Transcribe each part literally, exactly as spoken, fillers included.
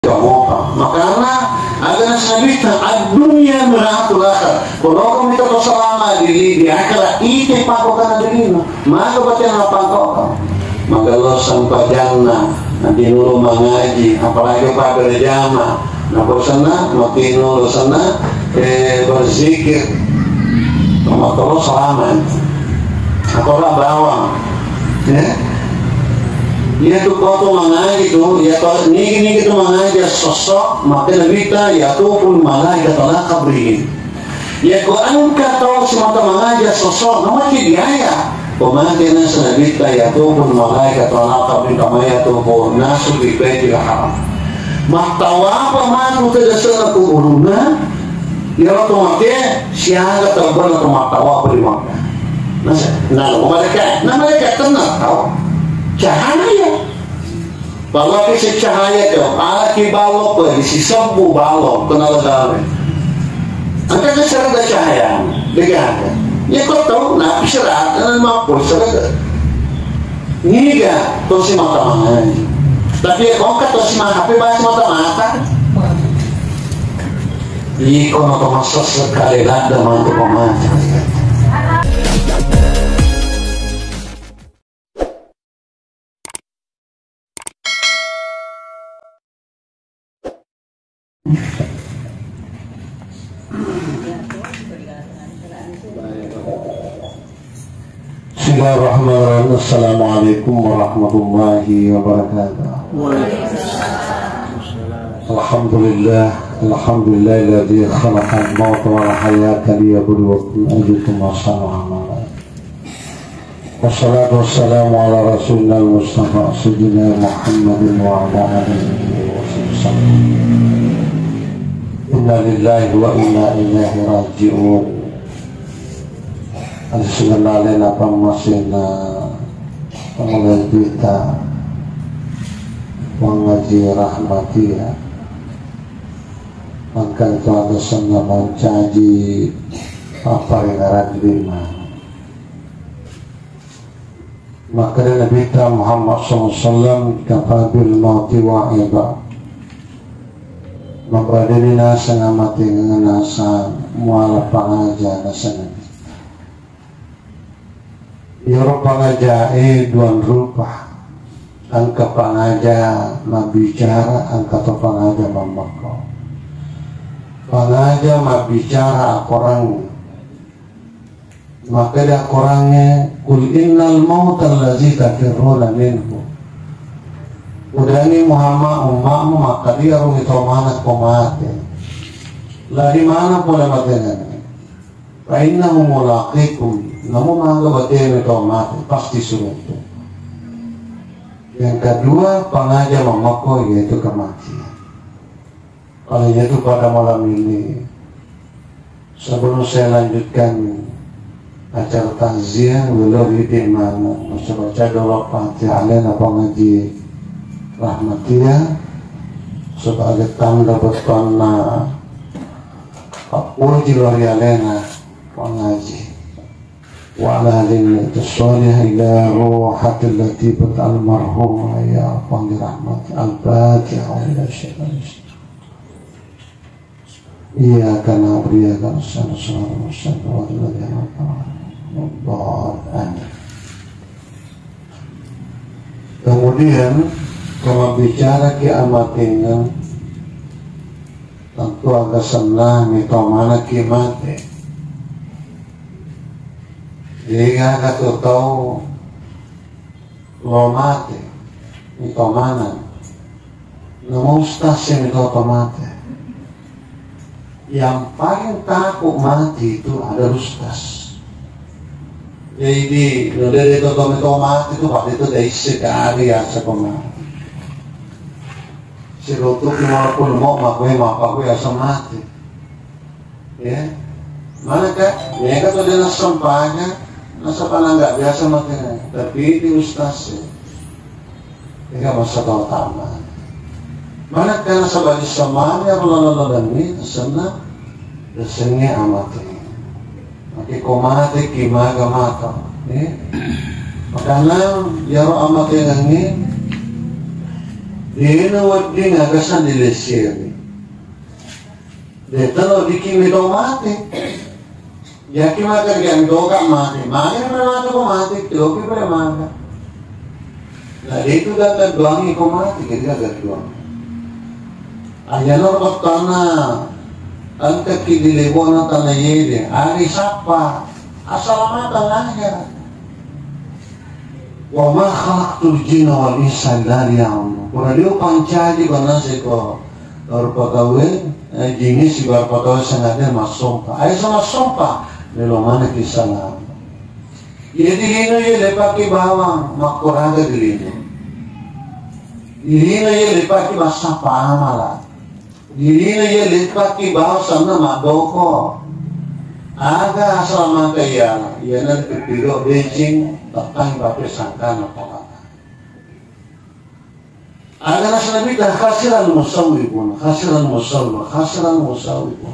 Coba. Makana aga nasabita ad-dunya mir'atul akhirah. Kalau kamu itu selama di, di akhirat, itu pakokan dirimu. Maka baca apa kau? Maka lo sempajanna, nanti nulu mangaji, apalagi pada jama. Nah, bosanna, mati nulu sana, eh, berzikir. Sama terus selama. Atau bawang. Ya. Iya tu kau tu mangaji tu, iya tu nigi-nigi tu mangaji sosok, maka Nabi ta, ya tu pun malaikat ala kabri. Iya ko engka tau simata mangaja sosok, namaki diaya. Pemati nasa Nabitta, ya tu pun malaikat ala kabri kama ya tu pun nasu di Baitul Haram. Mattawa apa matu ke dasar kuburuna? Ya Allah, tu mati, siaga terbang atau mattawa apa di mana? Nasa, nah, malaikat, nah, malaikat tenang tau. Cahaya. Bahwa ki secahaya tu, ala ki balok ko, di sisebbu balok, kenal dame. Angka ke serada cahaya, degaga. Ya kau tahu, napi serada, dan mampu serada. Niga, tosi mata mangai. Tapi ya kau kan tosi mata, tapi bahas mata-mata. Iko no to masa sekali lada mantu pemata. Bismillahirrahmanirrahim. Assalamualaikum warahmatullahi wabarakatuh. Alhamdulillah, alhamdulillahilladzi khalaqal mauta wal hayata liyabluwakum ayyukum ahsanu amala. Wassalatu wassalamu ala rasulina al-mustafa sayyidina Muhammadin wa ala alihi wa sahbihi. Inna lillahi wa inna ilaihi raji'un. Alhamdulillah, alena pammasena pamulai kita mangaji rahmatia. Maka itu ada senna mancaji apa yang ada di mana. Makkeda Nabitta Muhammad sallallahu alaihi wasallam, "Kafa bil mauti wa'idha." Mabbadanni naseng amatengengnge naseng muala pangaja naseng Nabitta. Iyaro pangajae duang rupa. Engka pangaja mabbicara, engka to pangaja mammekko. Pangaja mabbicara akorang Makkeda Korangnge, "Qul innal mautal ladzi tafirruna minhu." Udangi Muhammad umma'mu makkeda, "Iyaro mito maneng ko mate. Lari maneng pole matengengnge. Fa innahu mulaqikum." Namo maga bateme to mate, pasti suruntu. Yang kedua, pangaja mammekko yaitu kematian. Oleh itu pada malam ini, sebelum saya lanjutkan acara takziah, welo ridi mana baca-baca dolo Fatihah alena pangaji rahmatia, sebagai tanda bettuanna pappuji lori alena pangaji. Wa ala alihi wa sahbihi ila ruhatil latifat almarhumah ya Pangeran Rahmat. Al-Fatihah. Iyyaka na'budu wa iyyaka nasta'in. Shiratal mustaqim. Amin. Kemudian, kalau bicara ke amatengan, tentu aga senna mito maneng ki mate. Degaga tu tau lo mate mito maneng. Namo ustaz e mito to mate. Yang paling takut mati itu adalah ustaz. Jadi, nodere to mito mate itu pada itu dari sekali ya sekolah. Silotuki walaupun mau makwe mapakwe asa mate. Ya. Mana kak? Mereka tuh dia nasempanya, nasapa nggak biasa makanya. Tapi di ustaz ya. Mereka masa tahu tamat. Mana kak nasaba di semanya kalau lalu demi senang, senangnya amat ini. Maki ko mate ki maga mata, eh? Makana iyaro amatengengnge Dena wedding aga sandileseri. Deta lo dikimi to mate. Yaki makerjaan toka mate. Mate pura mate ko mate, tilopi pura mate. Nah, itu gaga doangi ko mate, jadi gaga doang. Ayana pertama engka ki di lebona tanah yede, ari sapa? Asalamateng aja. Wa ma khalaqtul jinna wal insa illa liya'budun. Pura dio pancaji bana seko rupa tauwe, eh, jini sibar patawe sengaja massompa. Ayo sama sompa, melo mana kisah lama. Jadi lino ye lepaki bawang, makkuraga di lino. Lino ye lepaki massapa amala. Dirina iya lepaki baosanna maddoko. Aga asala maka iyana, iyana pipiro deceng, teppang pape sangkana pamata. Aga nasabita khasiran musawwifun, khasiran musawwifun, khasiran musawwifun.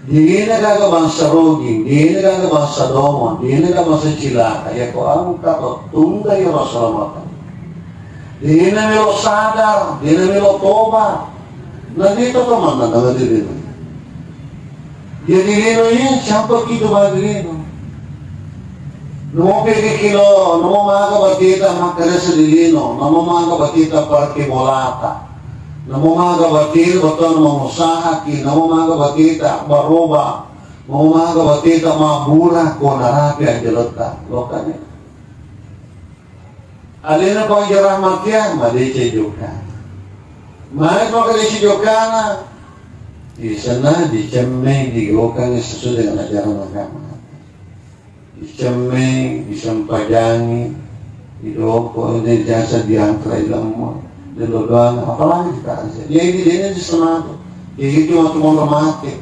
Dirina gaga bangsa rogi, dirina gaga bangsa domo, dirina gaga bangsa cilaka, yako engka to tunda ya Rasulullah. Dena melo sadar, dena melo toba. Nanti itu teman datang ke diri. Jadi lino ini siapa kita bagi lino? Namo pergi kilo, namo maga batita makaresa di lino, namo maga batita parke bolata, namo maga batita betul mengusaha ki, namo maga batita baroba, namo maga batita mabura ko narapi aja letak, lokanya. Alena pau jarang matia, madeceng jokana. Mai pau kadeceng jokana, di sana dicemmeng, digokang sesuai dengan ajaran agama. Dicemmeng, disempajangi, didoko, ini jasa diangkrai lemmo, delo doang, apalagi kita aja. Ya ini dia ini di sana tuh. Ya itu waktu mau mati.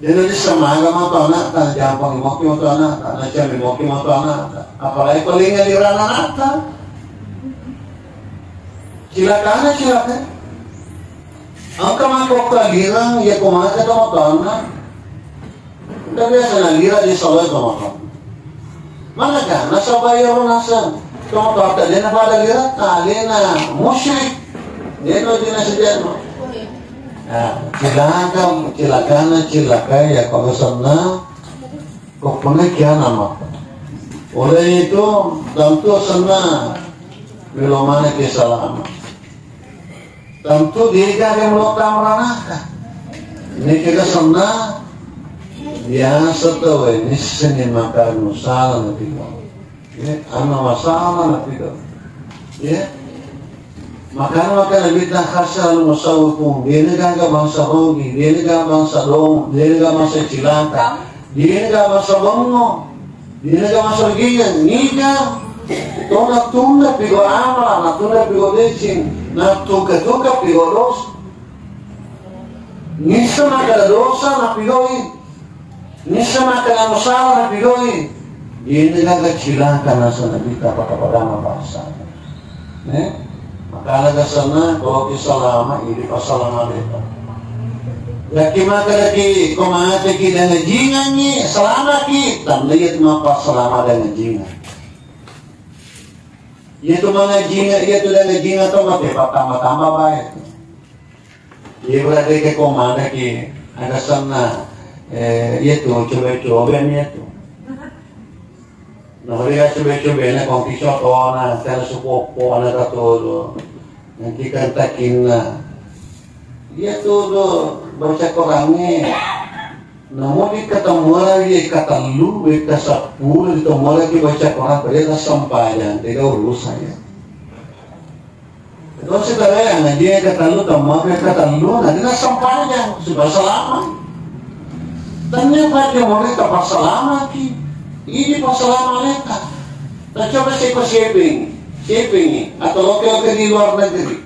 Dena disamaga matu anakta, najampang moki matu anakta, nacammi moki matu anakta. Apalagi paling ngalirana anakta. Cilakana cilaka. Engka mangkokka lirang, iya ko maka to matu anak. Engka biasa nalira di sawah to matu. Manakah nasaba iyaro naseng, tomatoatta dena pada liratta, alena musyrik. Dena dina sejano. Nah, cilaka, cilakana cilakai ya, kalau senna, kok pernah kiana mah. Oleh itu, tentu senna, belum mana ke salama. Tentu dega yang lo tamranaka. Ini kita senna, biasa tuh, ini seni makan salah nanti. Ya, ana masalah na pido. Ya. Makana maka Nabitta khasal musawwifun, dena gaga bangsa rogi, dena gaga bangsa domo, dena gaga bangsa cilaka, dena gaga bangsa bengo, dena gaga bangsa gigeng, niga tona tunda pigo amala, na tunda pigo deceng, na tuka-tuka pigo dosa. Nissa makkeda dosa na pigoi. Nissa makkeda musala na pigoi. Ini gaga cilaka nasa Nabitta pada-padana bangsa. Eh? Makana gasanna kalau ki salama, ini pasalama beta. Laki maka laki ko mate ki dan jingangi, salama ki, tanda iya tu mapa salama dan jingang. Iya tu mana jingang, iya tu dan jingang tu mate patama-tama baik. Iya, berarti ke komanda ki, ada sana, eh, iya tu, coba-coba ni iya tu. Nah, dia coba-coba ni, kongki cotona, tena supopo, anak katodo. Nanti kan takinna. Iya tu, tu, baca Qurannya. Namun di ketemu lagi, katellu, weka sepuluh, di ketemu lagi baca Quran, pada sempajang, tidak urusannya. Terus kita yang ngaji katellu, temma katellu, nanti na sempajang, sudah selama. Tanya pada mereka pasalama ki, ini pasalama mereka. Nah, coba saya ke Sieping, Sieping ini, atau oke-oke di luar negeri,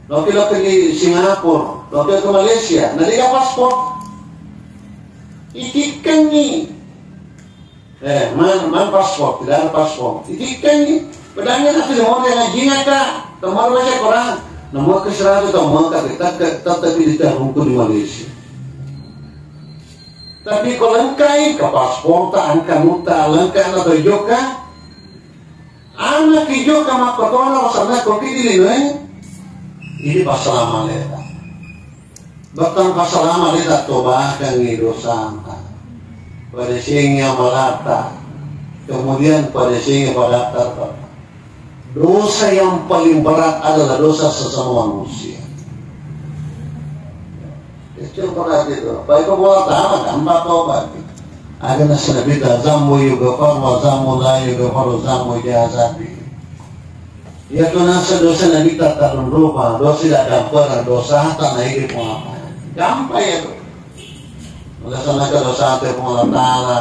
oke-oke di Singapura, oke ke Malaysia, nanti paspor. Ikikan nih. Eh, man, man paspor, tidak ada paspor. Jadi kan ni, pedangnya nanti semua dia ngajinya kak, tempat baca Quran. Nomor ke seratus, nomor ke tetap, tetap tidak terungkut di Malaysia. Tapi kalau lengkai ke paspor, tak angka muta, lengkai atau joka. Anak ki joka makkotona, sana kopi di lino, eh. Ini passalama leta. Bettang passalama leta tobakengngi dosata. Padecengi amalata. Kemudian padecengi padatta. Dosa yang paling berat adalah dosa sesama manusia. Itu berat itu. Baik Allah Ta'ala gampang tobat. Ada nasabita zambu yughfar wa zambu la yughfar zambu jazabi. Iya tu nasa dosa Nabitta tarung rupa, dosa tidak dampera, dosa tanah ini pengapa. Gampang ya tu. Udah sana ke dosa ante Puang Allah Ta'ala.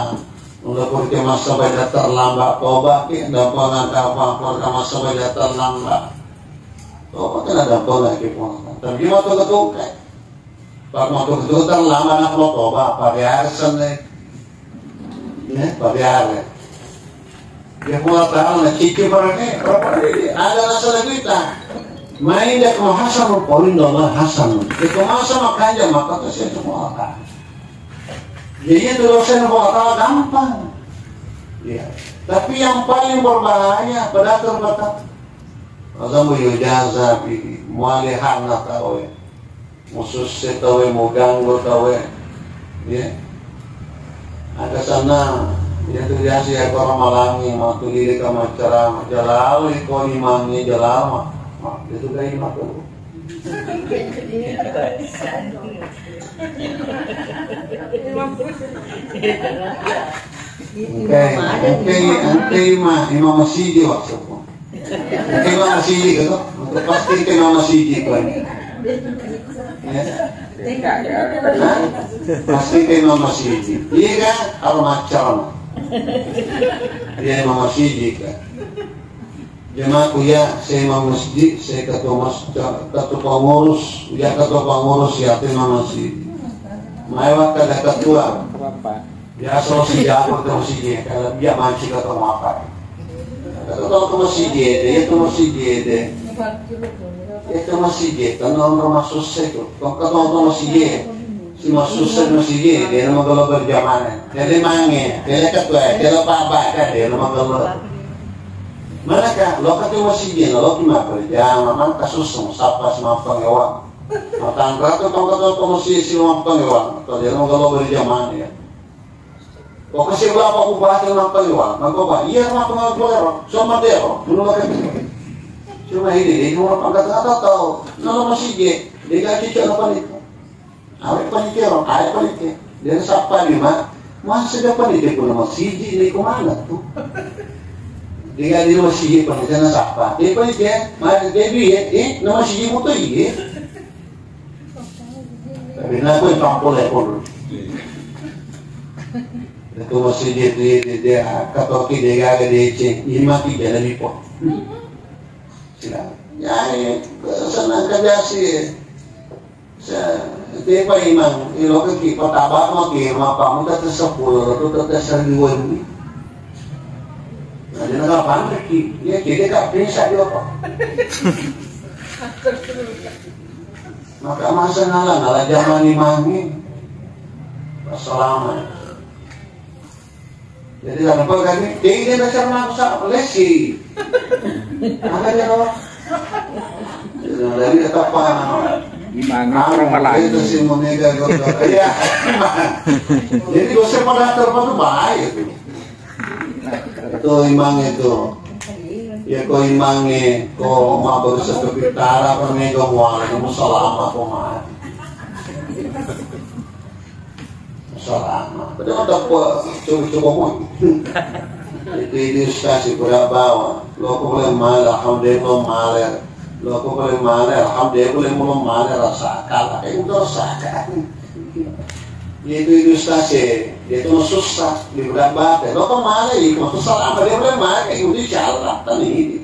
Udah purke masa baca terlambat tobat ki, dampera apa purke masa baca terlambat. Tobat kena dampera lagi Puang Allah. Tapi waktu ketungkai. Pak mau tutur lama nak lo toba, pabiarsen nih. Ya, pabiarsen. Ya, Allah Ta'ala, cici berarti, berapa ini? Ada masalah kita. Main dia mau hasan, poin Allah hasan. Itu masa makanya maka tuh saya semua Allah Ta'ala. Jadi itu dosa yang Allah Ta'ala gampang. Ya. Tapi yang paling berbahaya pada terbatas. Azam yujaza bi mualihana tawe. Mususse tauwe, muganggu tauwe. Ya. Aga sana, ya tu biasa ya ko ramalangi, matu lili ka maccarama, jalal iko imangi jalama. Ma, itu kai matu. Engkai, engkai, engkai ma, imam masjid waktu. Engka imam masiji ka to? Pasti engka imam masiji ko. Ya. Hah? Pasti engka imam masiji. Iya kan? Aro macam. Iya imam masiji ka. Jamaahku ya, saya imam masjid, saya ketua mas-, ketua pengurus, ya ketua pengurus ya, itu imam masjid. Maewa kada ketua. Biasa lo sijako ke masjid, kalau dia manci ke tempat. Kata tau ke masjid, ya ke masjid. Ya ke masjid, tenang rumah susah tu. Kau kata tau masjid, si mas susah masjid, dia nama kalau berjamaah. Jadi mange, dia kata, dia lupa apa kan, dia nama kalau. Mana kah? Lo kata masjid, lo cuma berjamaah, mana kasus sapa semapang ya wang. Matang ratu tau kata tau masjid si semapang ya wang. Atau dia nama kalau berjamaah ya. Ko kasi ulapa bupati mappaliwa, makkua, iya mappaliwa ero, somma tero, dulu makan. Cuma ini, dia cuma pangkat kata tau, nalo masigi, dia gak cicak apa nih. Awet panitia, awet panitia. Dia sapa nih, Mak? Masa dia panitia pun masigi, ini kemana tuh? Dia gak di masigi, panitia na sapa. Dia panitia, mari dia bi, eh, nama masigi moto iya. Tapi na ko tampole pun. Itu masih dia, dia, dia, dia, katoki dia gaga dia ceng, lima tiga dari po. Sila. Ya, ya, senang kerja sih. Sa-, tiap imang, ilo ke ki, pertama mau ki, mau apa, mau kata sepuluh, atau kata seribu ini. Nah, dia nggak panik ki. Ya, kita nggak bisa juga, Pak. Maka masa ngala, ngala zaman imangi. Assalamualaikum. Jadi, kenapa kami? Jadi, dia baca mangsa, lesi. Ada dia, Pak. Jadi, dari kata apa? Imangi. Anu, orang Melayu. Itu si Monega, gua, iya. Jadi, gua semua datang, apa tuh, baik. Itu imang itu. Ya, ko imangi, ko mabbarusa ke Pitara, ko mega muala, ko musalama, ko mati. Musalama. Padahal ada apa? Coba-coba mau. Itu, itu ustaz, si pura bawa. Lo ko boleh mala, alhamdulillah, mala. Lo ko boleh mala, alhamdulillah, boleh mala, rasa akal. Eh, udah rasa akal. Itu, itu ustaz, ya. Dia itu susah, dia berat banget. Lo ko mala, itu susah, apa dia boleh mala, itu insya Allah, tadi ini.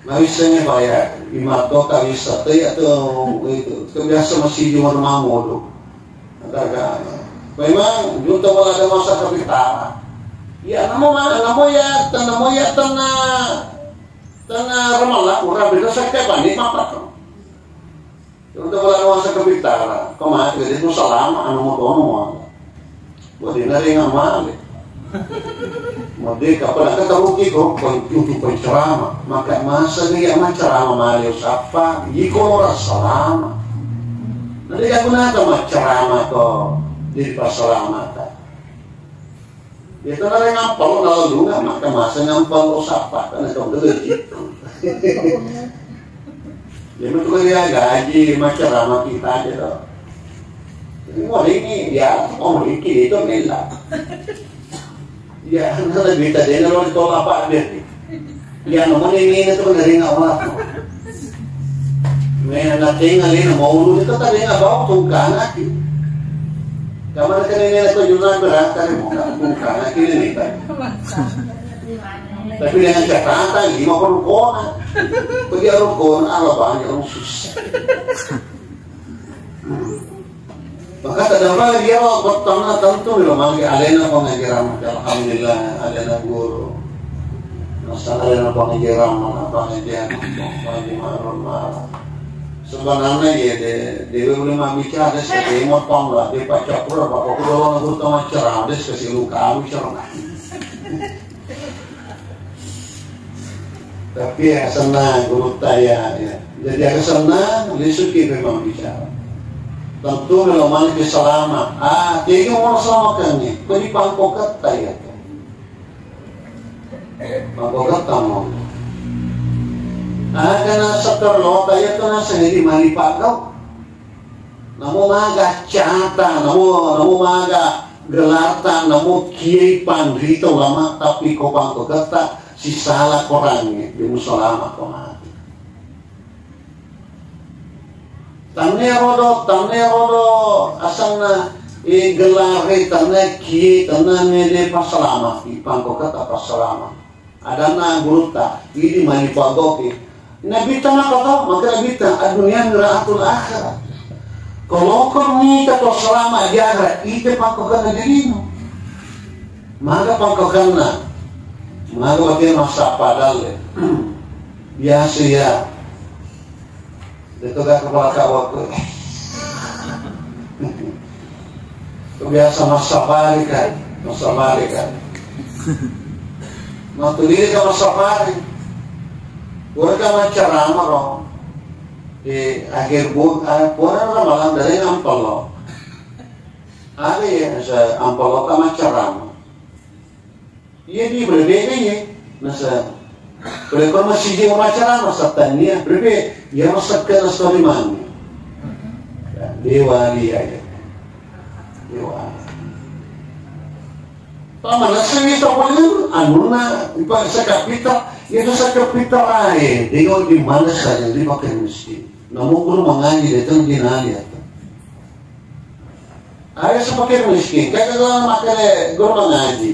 Nah, misalnya, Pak, ya, lima toka bisa, tapi atau itu, kebiasa masih di rumah modo. Ada, ada. Memang, junta wala ada masa kapitana. Ya, namo mana, namo ya, tan-, namo ya, tanah, tanah ramalang, orang beda sakit, Pak, ini apa tuh? Untuk wala masa kapitana, kemana, jadi itu selama, anu, mau tono, mau. Buat ini ada yang ngamali. Merdeka, pada kata ruki ko untuk penceramah, maka masa dia menceramah maleo sapa, iko ora salama. Nanti aku nata menceramah ko di pasalamata. Ya, karena yang ngampal lalu nggak maka masa ngampal lo sapa, karena kamu udah gitu. Jadi itu kan ya gaji, macam lama kita aja tuh. Jadi mau ini, ya, mau ini itu mela. Ya, nanti kita dengar lo ditolak apa dia. Ya, nomor ini, ini tuh dari nggak orang. Nah, nanti nggak ini mau lu itu tadi nggak bawa tungkang lagi. Kamar kan ini aku juga berat kan mau tungkang lagi ini kan. Tapi dengan catatan lima puluh kona. Pergi rukun, ala banyak orang susah. Maka tadapa dia wa kotona tentu lo mangke alena pengajaran. Alhamdulillah, alena guru. Masalah alena pengajaran, mana pengajaran, pengajaran malam. Sebenarnya ya de, dewe boleh mami cara sekali motong lah, dia pacar pura, bapak kuda orang guru tengah cerah, dia sekali luka, kami cerah. Tapi ya senang gurutta ya, ya. Jadi ya senang, lisuki memang bicara. Tentu memang ke selama. Ah, tiga orang selama kan ni. Kau di pangko kata ya kan. Pangko kata mau. Ah, karena setor lota ya kan sendiri mali pakau. Namo maga cata, namo, namo maga gelarta, namo kiai panrita ulama, tapi ko pangko kata sisala korangnge, de musalama ko mati. Tanne rodo, tanne rodo asanna, eh, gelare, tanne kiai, tanne mede pasalama, ipangko kata pasalama. Adanna gurutta, idi mani pagoki. Nabitta maka to, maka nabitta, "Ad-dunya mir'atul akhirah." Kalau kau mita to selama di akhirat, ite pangkokanna dirimu. Maga pangkokanna, maga bagian masa padalle. Biasa ya, Deto ga kepala kawakku. Kebiasa massafari kan, massafari kan. Matulire ka massafari. Pura ka maccarama ro. Di akhir bu, ah, pura Ramalang dari ampel lo. Ada ya, sa-, ampel lo ka maccarama. Iya, di berbeda ya. Nasa, boleh kau masih di wawancara, nasa tania, berbeda. Ya, masa ke nasa lima. Ya, dewa dia ya. Dewa. Paman, nasa ini tak boleh, anuna, ipa sakapita, ya, sakapita lain. Dia di mana saja, di makan miskin. Namun guru mengaji, dia tuh di nanya. Ayo sepakir miskin, kakak kalau makan guru mengaji.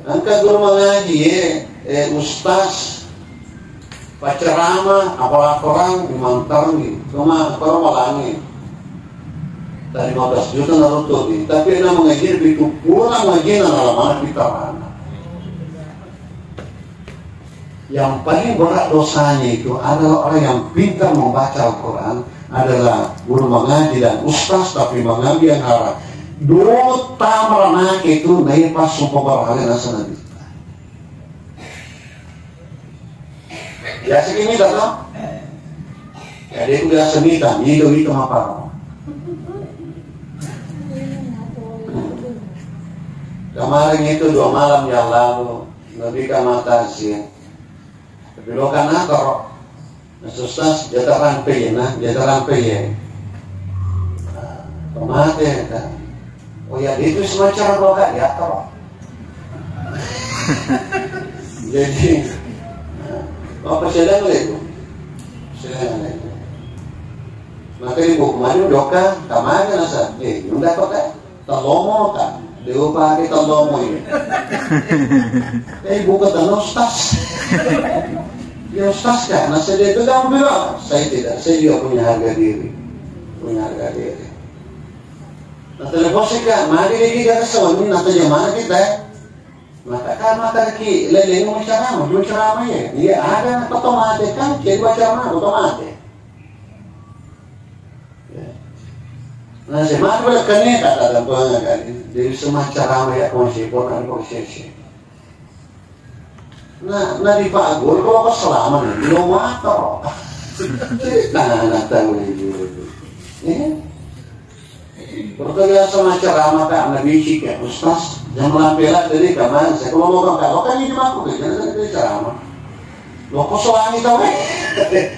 Engka guru mengaji, eh, eh, ustaz, pacerama, apalagi orang mantarni, cuma kalau malangi. Tadi lima belas juta naruto di, tapi yang mengaji lebih tu pulang lagi nang lama kita mana. Yang paling berat dosanya itu adalah orang yang pintar membaca Al-Quran, adalah guru mengaji dan ustaz, tapi mengambil yang haram. Dota meranake itu naipa sumpah berhala nasa nabi. Biasa ini datang. Jadi itu biasa mita, itu itu apa? Kemarin itu dua malam yang lalu, Nabi Kamatasi. Tapi lo kan atoro. Nah, susah, jataran peye, nah, jataran peye. Nah, pemate, kan. Oh ya, itu semacam lo kan, ya, atoro. Jadi, nah, apa sedang lagi? Sedang lagi. Maka ibu kemarin doka, kamar nasa, eh, nunda kota. Talomo ta, dewa pake talomo ini. Eh, bukan tano ustaz. Ya ustaz kan, nah saya itu kamu bilang, saya tidak, saya juga punya harga diri, punya harga diri. Nah telepon sih kak, mari lagi kita kesel, ini nanti jamaah kita ya. Maka kan maka lagi lele mau ceramah, mau ceramah ya, dia ada otomatis kan, jadi baca ceramah otomatis. Ya. Nah, saya mati pada kene kata dan tuan kali. Jadi semacam ramai ya konsepon ada konsesi. Nah, nah di Pak Guru kalau keselamatan di rumah atau nah, nah tahu ini. Ya. Pertanyaan sama ceramah tak nabi sih ya Ustaz. Jangan lampe lah dari kamar. Saya kalau mau kan kalau kan ini mah aku kerja dari ceramah. Lo kosong lagi tau eh.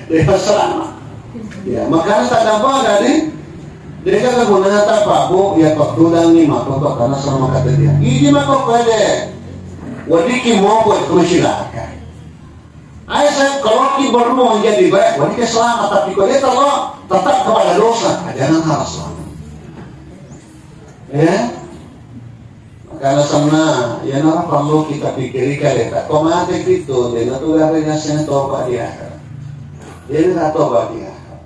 Dari ceramah. Ya, makanya tak gampang tadi. Dia kata gunanya tak apa bu. Ya kok tulang nih mah kok karena sama kata dia. Ini mah kok pede. Wadiki mau kok itu silakan. Ayo saya kalau ki baru mau menjadi baik, wadiki selamat. Tapi kalau dia terlalu tetap kepada dosa, nah, jangan harus selamat. Ya. Makana senna, iyanaro perlu kita pikiri kale ta. Ko mate kitu, dena tu gare naseng toba di akhirat. Dena toba di akhirat.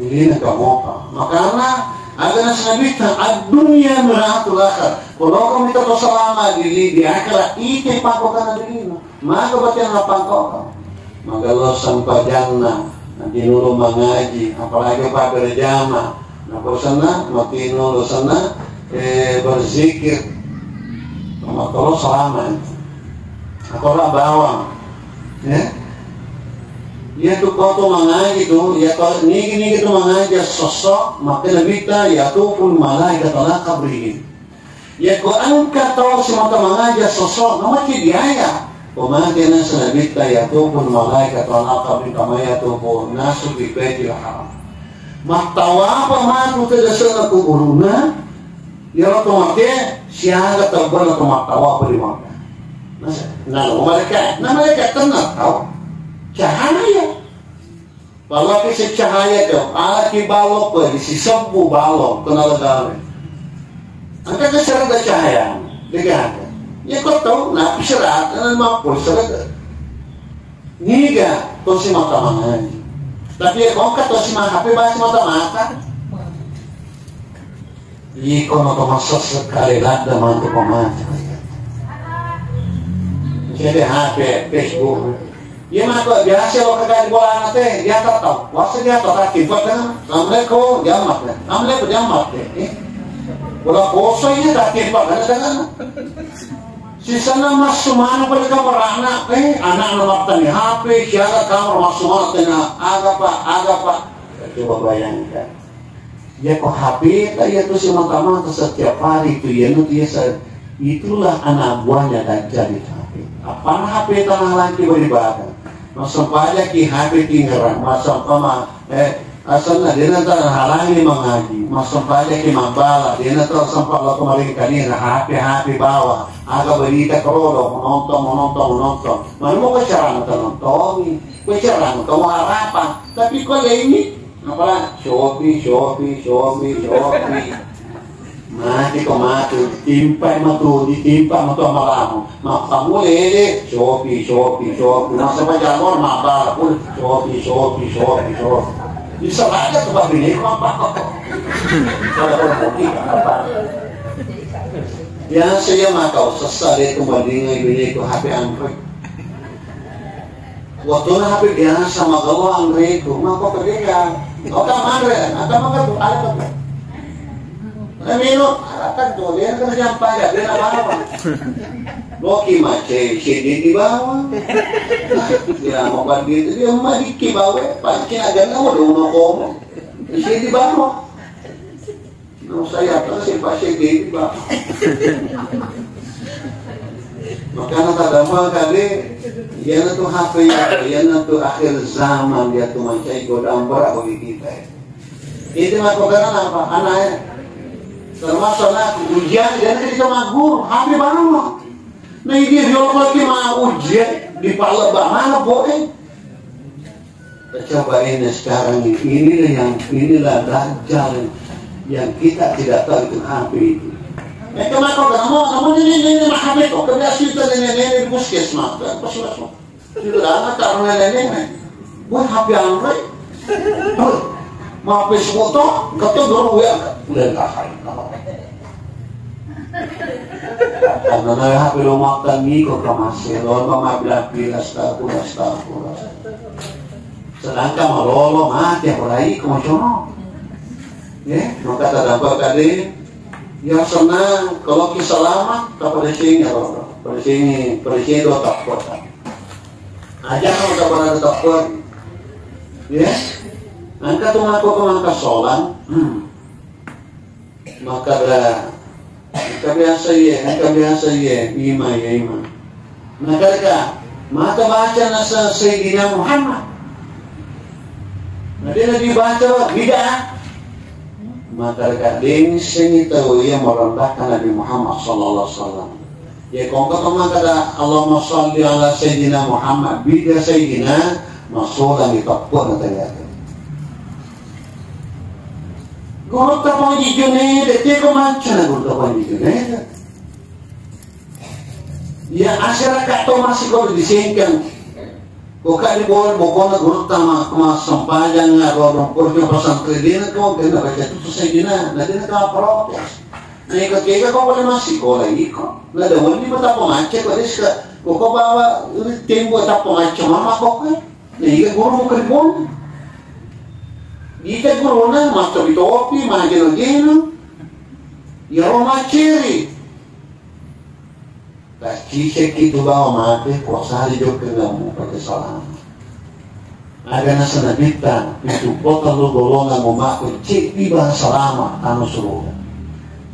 Dina kamoka. Makana aga naseng Nabitta, ad-dunya mir'atul akhirah. Ko loka mita to salama di, di akhirat, ite pako kana dina. Maka baca ngapa kau? Magello sempajanna, nanti nulu mangaji, apalagi pada jama. Nah, bosanna, mati nulu sana, eh, berzikir. Sama kalau selama itu. Atau lah bawang. Ya. Iya tu kau tu mangaji tu, ya kau nigi-nigi tu mangaji sosok, maka Nabitta, ya tu pun malaikat ala kabrihin. Yakko engka tau simata mangaja sosok, namacci diaya. Pemake naseng Nabitta, yatuful malaikatu ala qabri kama yatufu nasu fi baitil haram. Mattawapa matu tedesena kuburuna, yaro to mate, siaga tebbana to mattawapa di Makkah. Nah, nah, malaikat, nah, malaikat tenang tau. Cahaya. Pallaki secahaya to, alaki balong ko, disisebbu balong, kena legawe. Engka ke serega cahaya, degaga. Ya kau tahu, napi serat, kena mampu serega. Niga, tosi mata mangai. Tapi ya kau kan tosi mata, tapi bahas mata-mata. Iko no to massesse kale ladde mantu pamata. Jadi H P, Facebook. Iya matu biasa lo kagak di bola nate, dia tak tahu. Wasa dia tak tahu tiba kan. Assalamualaikum, jamat ya. Assalamualaikum, jamat ya. Eh. Bola poso ini tak tiba kan dengan. Sisana masuk mana pada kamar anak, eh, anak nomor tani H P, siaga kamar masuk mana tengah, aga pak, aga pak. Coba bayangkan. Ya ko H P ta iya tu semata-mata setiap hari tu iya nu tu iya sa-, itulah anak buahnya Dajjal itu H P. Apana H P ta nahalangki beribadah? Massempajaki H P tingerang, massempama, eh, asenna dena ta nahalangi mangaji, massempajaki mabbala, dena ta sempat lo kemarin kani na H P, H P bawa, aga berita kerodo, menonton, menonton, menonton. Mana mau ke cara nonton, nonton, ke cara nonton harapan. Tapi ko laingi, Apa? Siopi, siopi, siopi, siopi. Mati ko matu, ditimpai matu, ditimpa matu amalamu. Mappammulele, siopi, siopi, siopi. Masa pajalor, mabara pun, siopi, siopi, siopi, siopi. Bisa aja tu babine ko apa? Kalau pun putih, apa? Biasa ya maka sessa de tu bandingai bine ko H P Android. Waktuna H P biasa, magello anreku, mako kedeka. Oka manre, ata maka tu, ala tu. Namino, ala tu, dia kan jam pagi, dia nak apa? Loki mace, sini di bawah. Ya, mau pergi itu dia mah diki bawa, pancing aja nggak mau dong komo. Sini di bawah. Nau saya apa sih pasti di Pak. Makanya tak gampang kali. Iyana tu H P ya, iyana tu akhir zaman dia tu mancai godaan berat bagi kita. Itu mah karena apa? Anaknya termasuk anak ujian dia nanti kita magur, H P baru mah. Nah ini dia kalau mau ujian di pala mana boe? Coba ini sekarang ini, inilah yang, inilah Dajjal yang kita tidak tahu itu H P itu. Eh, kenapa kamu, kamu ini, ini, ini, H P kok, kebiasaan itu nenek-nenek di puskesmas, kan, puskesmas. Sudah lama tak pernah nenek-nenek. Buat H P Android. Mau H P sekutu, ketua guru ya, udah tahan. Karena na H P lo makan miko kamase, lo mabila-bila, astagfirullah, astagfirullah. Sedangkan malolo mati, apalagi ko macono. Ya, maka tadampak tadi, ya senang kalau ki selamat, tak pada sini apa, pada sini, pada sini dua tak kuat. Aja kalau tak pada tak kuat. Ya, angkat tuh ngaku ke angka sholat, hmm. Maka dah, angka biasa ya, angka biasa ya, ima ya, ima. Nah, ketika mata baca nasa Sayyidina Muhammad. Nah, dia Nabi baca bid'ah. Maka dekat deng seni tahu ia merendahkan Nabi Muhammad sallallahu alaihi wasallam. Ya, kongko to maka da Allahumma salli ala Sayyidina Muhammad, bid'ah Sayyidina, masolang di Papua na ternyata. Guru tapang jijune, de teko manca na guru tapang jijune. Ya, asyarakat to masih kau disengkang. Ko ka di bawah bokona gurutta ma-, massempajang, atau dong kursi pesantren dina ko kena baca tu selesai dina, na dina ka protes. Na iko kega ko boleh masih ko la iko. Na da wali mata pemaca ko deska. Ko ko bawa tembo ta pemaca mama ko ko. Na iko guru mo keribon. Ita guru na mata bitopi, majeno-jeno. Ya ro maceri. Taccicekki tu bawa mate, kuasai jokkengammu pake salama. Aga naseng Nabitta, pitu puluh tellu golongan mumakku ceddi bang salama tanu suruga.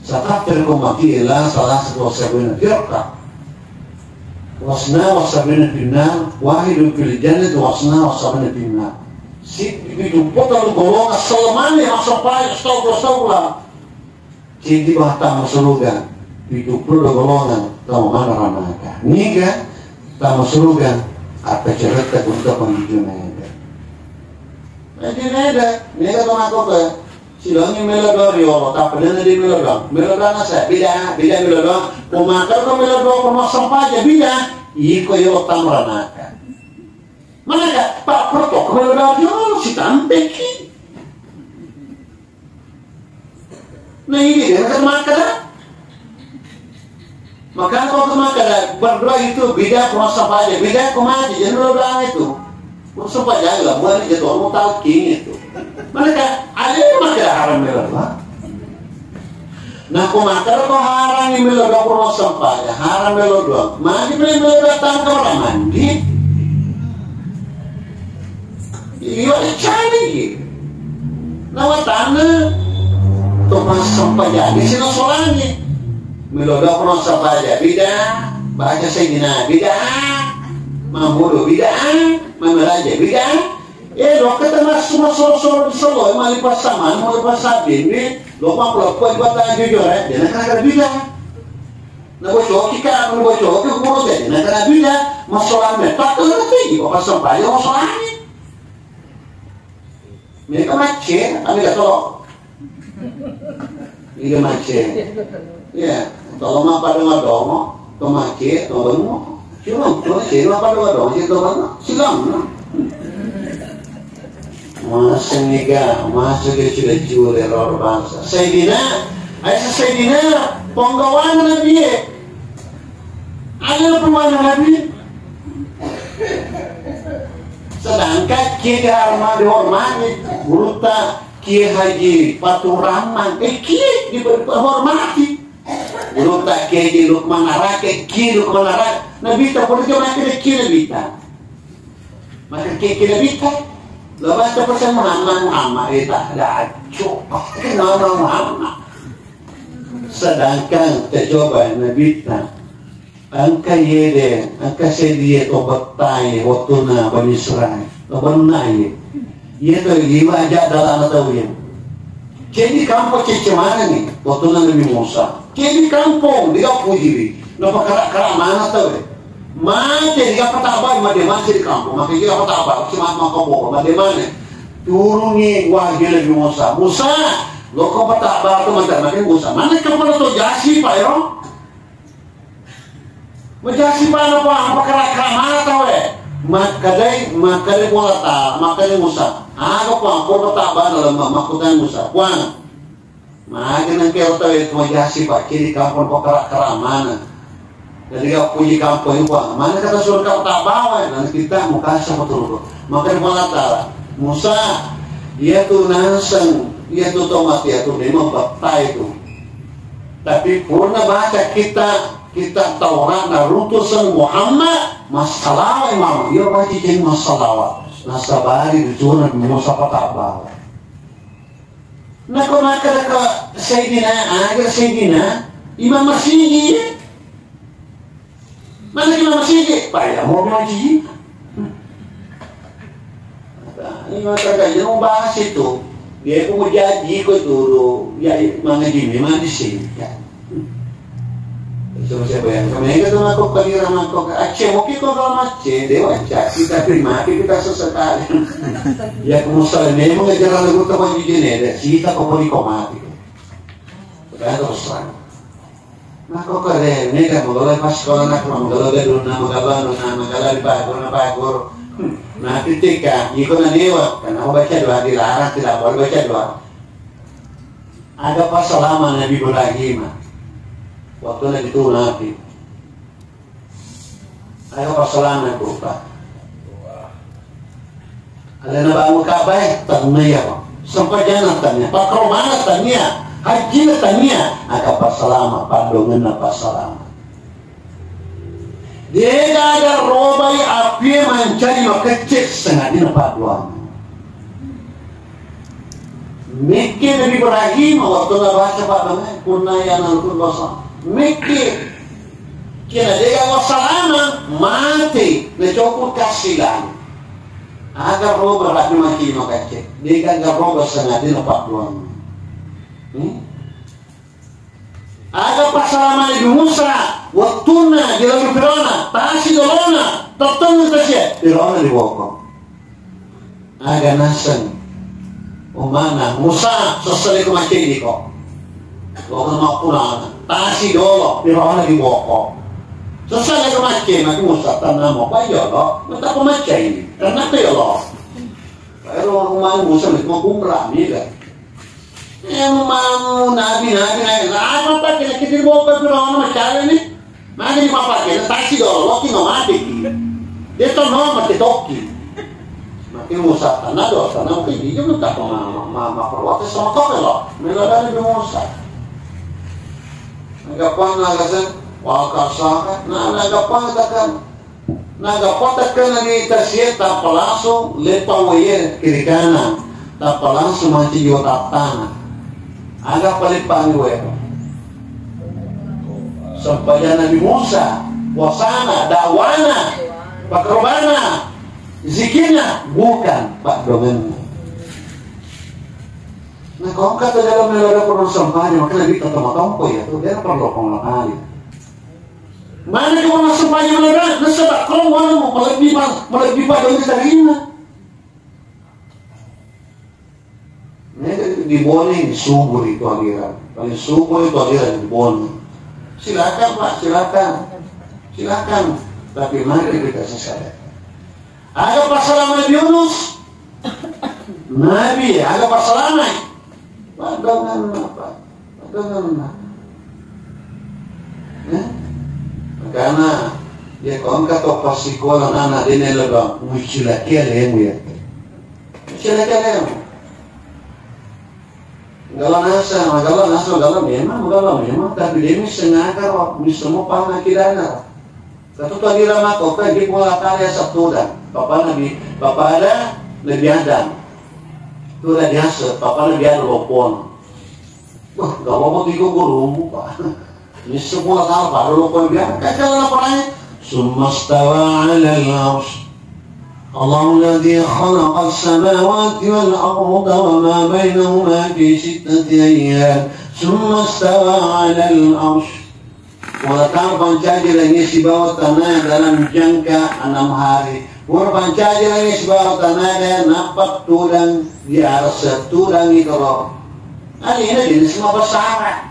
Satappirko mati ela salah satu sabena firqa. Wasna wasabena finnar, wahidun fil jannah, wasna wasabena finnar. Si pitu puluh tellu golongan selamanya masuk pai, astagfirullah, astagfirullah. Ceddi bang tama suruga, pitu puluh golongan tama mana ranaka. Niga tama suruga, apa cerita gurutta pang jijune eda. Pang jijune eda, niga tama koka. Silongi melo doa riolo, tapi dena di melo doa. Melo doa nasa, beda, beda melo doa. Ko maka ko melo doa, ko massempajang, beda. Iko yo tama ranaka. Manaka, Pak, protokol melo doa riolo, sitampeki. Nah, ini dia, kan makkeda. Maka kau ke makkeda, berdoa itu beda kuasa sampajang, beda kumaji, jadi lo doang itu. Kuasa sampajang lah, bukan itu, mau talking itu. Mereka, ada yang makkeda haram melo doa. Nah, ko makkeda ko haram melo doa kuasa sampajang, haram melo doa. Magi boleh melo doa tangka orang mandi. Iya, cari. Nawa tana to massempajang sino solangi. Melo doa ko massempajang bida, baca Sayyidina bida, mammudu bida, mamiraja bida. Eh, lo kata massu masoro-soro di solo, mali pasaman, mali pasabin, lo mapulapua di batang jujur, eh, dia nak kena bida. Nabocoki ka, nabocoki guru tadi, na kana bida, masolang me, tak ngerti, kok sampajang masolangi. Mereka macet, kami gak tolong. Iya macet. Ya, tolong apa dengan domo, to macet, to bengok. Cuma, cuma sih apa dengan domo, cek to bengok. Silang, no? Maseng niga, masuk ke cure-cure lor bangsa. Sayyidina, Aisyah Sayyidina, ponggawana Nabi e. Ada penggawana Nabi. Sedangkan Kiai Dharma dihormati, gurutta Kiai Haji Faturrahman, eh Kiai dihormati. Gurutta Kiai Haji Lukman Arake, Kiai Lukman Arake. Nabi ta pura jamaah Kiai Nabi ta. Maka kira-kira bita, lo baca pesan Muhammad, Muhammad, eh, tak ada acuk. Kenapa Muhammad? Sedangkan kita coba Nabi ta, engka yede, engka sedie to bettai, waktuna Bani Israel, to benna ye. Iya to, liwa aja dalam tahu ya. Jadi kampung cecemana nih, waktuna Nabi Musa. Jadi kampung, dia puji nih. Napa kara-kara mana tahu ya? Mate di kapataba, mate mate di kampung, mate di kapataba, cuma maka bohong, mate mana? Turungi wahyu Nabi Musa. Musa, lo ko pataba tu mate mate Musa. Mana kapala to jasi pak yo? Majasi mana pak? Apa kara-kara mana tahu ya? Makadai, makadai bola ta, makadai Musa. Aga pak, ko pataba dalam makutan Musa. Kuang. Magi nengke otawe ko jasi pak kiri kampung ko kara-kara mana. Jadi ga puji kampung ini pak. Mana kata surga tak bawa, nanti kita mau kasih apa turun. Maka di Allah Ta'ala, Musa, iya tu naseng Iya tu tau mati itu memang bettai tu. Tapi purna baca kita, kita Taurat na utusan Muhammad, massalawa mama. Iya baca jadi massalawa. Nasabari dicuna Musa patabau. Nako maka daka Sayyidina, aga Sayyidina, Imam Masigi. Mana kita masigi? Paya mau ngaji. Ini mata kaji mau bahas itu. Dia pun mau jadi ikut dulu. Ya, ya, mengaji memang di sini. Ya. Coba saya bayangkan, mereka tuh mako kalira mako ke Aceh, mungkin kok kalau Aceh, dia wajah kita terima, kita sesekali. Ya, kamu salah memang ajaran lagu tak maju jenis, ada cerita kok mau dikomati. Ternyata terus terang. Makkokkoe, mega magello pas sikola nakko, magello gadunna, magello anunna, magello ri pagurna, pagur. Hmm. Nah, ketika iko nanewa, karena mau baca doa dilarang, tidak boleh baca doa. Ada pas selama Nabi Ibrahim, waktu Nabi itu Nabi. Ayo, passalama rupa. Alena bangun Ka'bah, tania, Pak. Sempajana tania, pakkarobana tania, hajjina tania, aga passalama, paddongenna passalama. Degaga robai apie mancaji makecce sengadina paddoanna. Mekke Nabi Ibrahim waktu nabaca paddoanna, kunna ya nalukun dosa. Mekke. Kena dega wassalama, mate, nacopot kassilang. Aga roba ratu maki makacce. Dega aga roba sengaja na paddoanna. Hmm? Aga passalama Nabi Musa, wettunna dilalui Firauna, tasi dolona, tettengngi tasi, Firauna diboko. Aga naseng ummana, Musa, sessaleko maccediko. Loka mappulana, tasi dolo, Firauna diboko. Sessaleko macce, Nabi Musa, tannamo, paiyolo, mata pemaccai, karena yolo. Ero ummana Musa, mau kumra, mila. Emang nabi, nabi, nabi, apa pakai kita dibawa ke Firaun macam ni? Maka di papa kita taksi dolo, kita mati ki. Dia tu mau mati toki. Mati Musa tanah do, tanah mungkin dia pun tak ma ma ma ma perwata sama kau lo. Mila dari Musa. Nggak pernah kasar, wah kasar, nah nggak pernah takkan. Naga patakkenna ni tasié, tappa langsung leppa waé kiri kanan, tappa langsung mancaji wae tattana. Aga paleppangngi waé? Sempajang Nabi Musa, puasana, dakwana, pakkarobana, zikirna, bukan paddoangenna. Nah, kau kata dalam negara perlu sempajang, maka lebih ketemu tompo ya, tuh dia perlu pengenalan. Maneng ko massempajang malerang, nasaba ko wana malebbi pa-, malebbi pada utarinna. Nah, di Bone subuh itu aliran. Paling subuh itu aliran di Bone. Silakan, Pak, silakan. Silakan. Tapi mari kita sadar. Aga passalama Nabi Yunus? Nabi, aga passalama? Paddoangenna, Pak. Paddoangenna. Eh? Makana, ya, ko engka to passikola anak dene lebang, mucilaki alemu ya. Mucilaki alemu. Gala nasa, gala nasa, gala memang, gala memang, tapi dia misseng akaro, misseng mo pahang akidana. Satu tadi lama kau kan dia pula tadi asap tudang. Papa Nabi, papa ada Nabi Adam. Tu ada biasa, papa Nabi Adam lopon. Wah, gak apa-apa tiga guru, Pak. Ini semua salah, Pak. Lopon biasa. Kan kalau laporannya, summa stawa alal arsh. Allahu alladhi khalaqa as-samawati wal arda wa ma bainahuma fi sittati ayyam. Summa stawa alal arsh. Pura tau pancaji langi sibawa tanae dalam jangka enam hari. Pura pancaji langi sibawa tanae, nappa tudang di arasa, tudang itu loh. Alena dena semua pesara.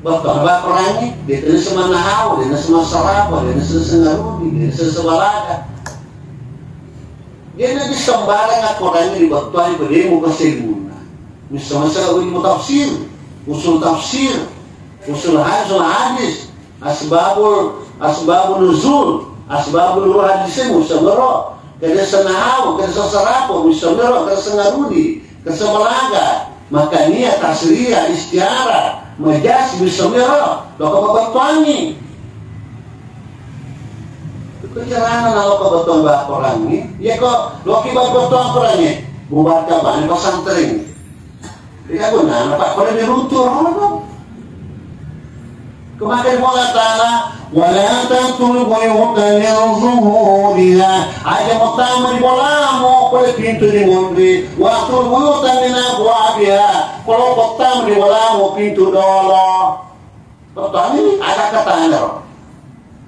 Bapak baperangi, dena semua nahau, dena semua sarapa, dena semua sengarudi, dena semua balaga. Dena sembarang aturanna dibattuangi pada ilmu kasilmuna. Misal masalah ilmu tafsir, usul tafsir, usul hadis, usul hadis, asbabul, asbabun nuzul, asbabul nuzul hadis, musamero, kada senahau, kada sasarapo, musamero, kada sengarudi, Kesebelaga, makanya tasria, istiara, majas, bismillah, lo kebettuangi. Itu carana nalo kebettuan ba Korangnge. Ya ko, lo ki ba bettuan Korangnge, bubarkan bani pesantren. Tidak guna, apa pada diruntur, apa? Kemakan Allah Ta'ala, "Wala tatul buyuta min zuhuriha." Aja mo tama di bolamu pole pintu di monri. Wa atul buyuta min abwabiha. Kalau ko tama di bolamu pintu dolo. Pertama ini ada katanya,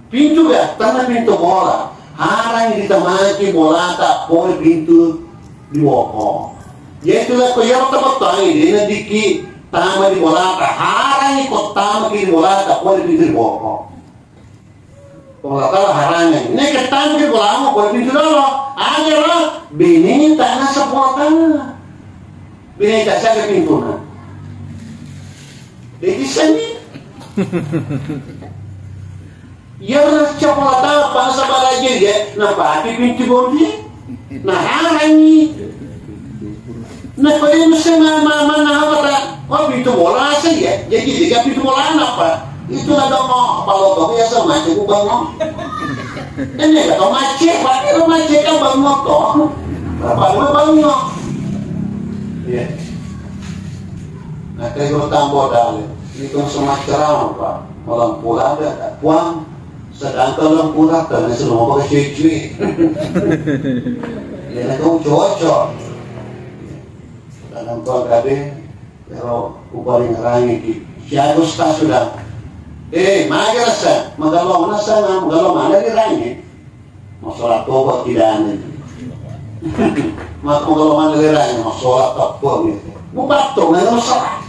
pintu ga, tama pintu bola. Harang ditamaki bolata pole pintu di boko. Yaitu la ko yaro tapattangi dena diki tama di bolata. Harangi ko tama ki di bolata pole pintu di boko. Bolata harangi. Ne ke tama ki bolamu pole pintu dolo. Aja lo bini tanah sepotana. Bini tak saga pintuna. Jadi seni. Iya, coba tapa sabaraja ya, napake pintu bondi. Nah, harangi. Nah, pada musim mana mana apa tak? Oh, pintu bola saja. Jadi tiga pintu bola apa? Itu ada mau apa lo kau biasa macam bukan mau. Ini kata macet, pakai lo macet kan bang motor. Apa lo bang motor? Iya. Nah, kayak gue tambah dalil. Ini kan semacam apa? Malam pula ada, ada puang. Sedangkan lembu rata na selo mapake cuy-cuy. Ya na kau cocok. Dalam tuan kabe, pero upaling rangi ki. Si Agus tak sudah. Eh, mage rasa, magalong rasa, magalong mana di rangi. Masalah toba tidak ada. Maka magalong mana di rangi, masalah toba gitu. Bukan tuh, nggak usah.